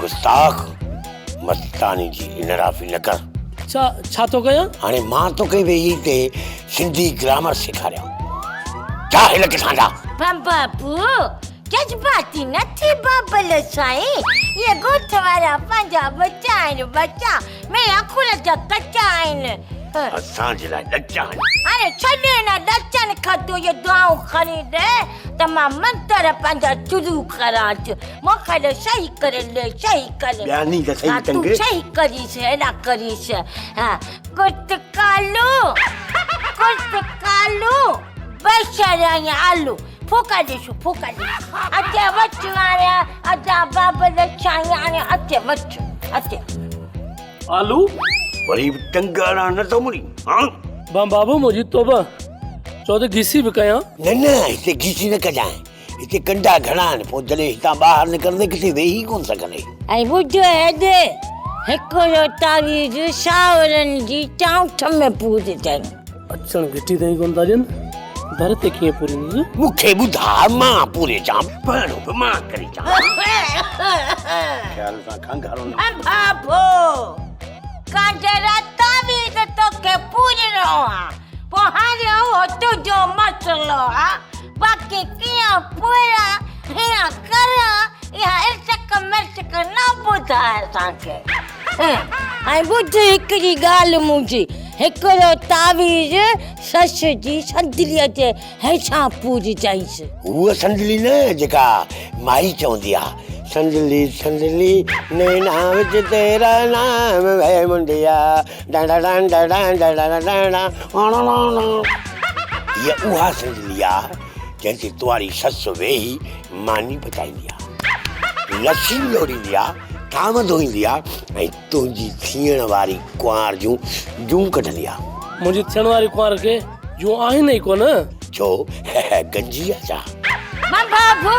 گستاخ! مستاني جي انحرافي نه ڪر. ڇا، ڇا ٿو ڪيان؟ هاڻي مان توکي ويهي هتي سنڌي گرامر سيکاريان. جا هن ڪٿان جا. بابو، جذباتي نه ٿي بابل سائين. اهي ڳوٺ وارا پنهنجا ٻچا آهن، ٻچا. ميان کل جا ڪچا آهن. اسان جي لاء ڏچا آهن. هاڻي ڇڏ هن ڏچن کان تون اهي دعائون کڻي ڏي ته مان منتر پنهنجا شروع ڪرانس. مون کي ڏي صحيح ڪري ڏي صحيح ڪري. ٻياني ته صحيح تنگ. تون صحيح ڪريس ايڏا ڪريس. ها ڪرت ڪالو ڪرت ڪالو بصر ۽ آلو ڦوڪا ڏيس ڦوڪا ڏيس. اچي وٺ هاڻي ادا بابل سائين هاڻي اچي وٺ اچي. آلو. وري به ٽنگ اڙان نه ٿو مڙين ها. بابو منهنجي توبه چئو ته گيسي به ڪيان. نه نه هتي گيسي نه ڪجانء. هتي ڪنڊا گهڻا آهن، پوء جڏهن هتان ٻاهر نڪرندين ڪٿي ويهي ڪونه سگهندين. ۽ ٻڌ هيڏي، هڪڙو تعويذ ساهورن جي چانئٺ ۾ پورجين. اچڻ گهٽي تائين ڪونه ٿا ڏين، در تي ڪيئن پوريندس؟ مون کي ٻڌاء، مان پوري اچان، پهڻو به مان ڪري اچان. خيال سان کانگهارو نه. ڀاڀو، ڪانڊيرا تعويذ توکي پورڻو آ، پوء هاڻي اهو تنهنجو مسئلو آ. باقي ڪيئن پوريان هيئن ڪريان اها ارتق مرتق نه ٻڌاء اسان کي. ۽ ٻڌ هڪڙي ڳالهه منهنجي، هڪڙو تعويذ سس جي صندليء جي هيٺان پورجئينس. هوء صندلي نه جيڪا مائي چوندي آ، صندلي صندلي نينا وچ تيرا نام وي منڊيا ڊان ڊان ڊان ڊان ڊان ڊان ڊان ڊان. هيء اها صندلي آ، جنهن تي تواري سس ويهي ماني پچائيندي آ، لسي به لوڙيندي آ، ٿانو ڌوئيندي آ ۽ تنهنجي ٿيڻ واري ڪنوار جون جون ڪڍندي آ. منهنجي ٿيڻ واري ڪنوار کي جون آهن ئي ڪونه. ڇو، گنجي آ ڇا؟ بابو،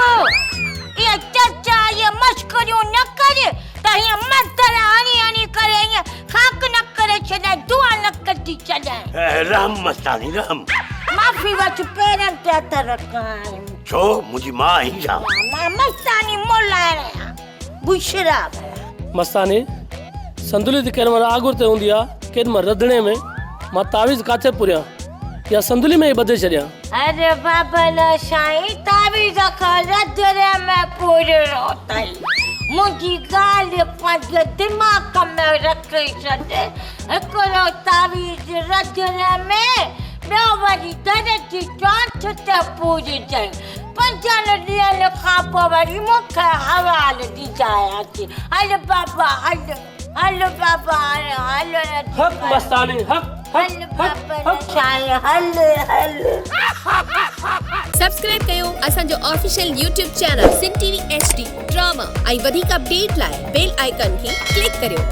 اهي چرچا، اهي مشڪريون نه ڪر ته هيئن مردر هڻي هڻي ڪري ائين خاڪ نه ڪري ڇڏيان، دعا نه ڪڍي ڇڏيان. رحم مستاني رحم. معافي وٺ پيرن تي هٿ رکان. ڇو منهنجي ماء آهين ڇا؟ مان مستاني مولائڻ آهيان بشرا ڀلا. مستاني صندلي ته ڪيڏي مهل آڳر تي هوندي آ ڪيڏي مهل رڌڻي ۾، مان تعويذ ڪاٿي پوريان يا صندلي ۾ ئي ٻڌي ڇڏيان. اري بابل سائين تعويذ کي رڌڻي ۾ پورڻو اٿئي. منهنجي ڳالهه پنهنجي دماغ ۾ رکي ڇڏ. هڪڙو تعويذ رڌڻي ۾، ٻيو وري در جي چونٺ تي پورجئين. پنجن ڏينهن کان پوء وري مون کي حوال ڏجانء. هل بابا هل، هل بابا هل، هل حق مستاني حق، حق، حق، حق. سائين هل هل. سبسڪرائب ڪيو اسان جو official YouTube channel Sindh T V H D drama ۽ وڌيڪ اپڊيٽ لاء بيل آئيڪان کي ڪلڪ ڪريو.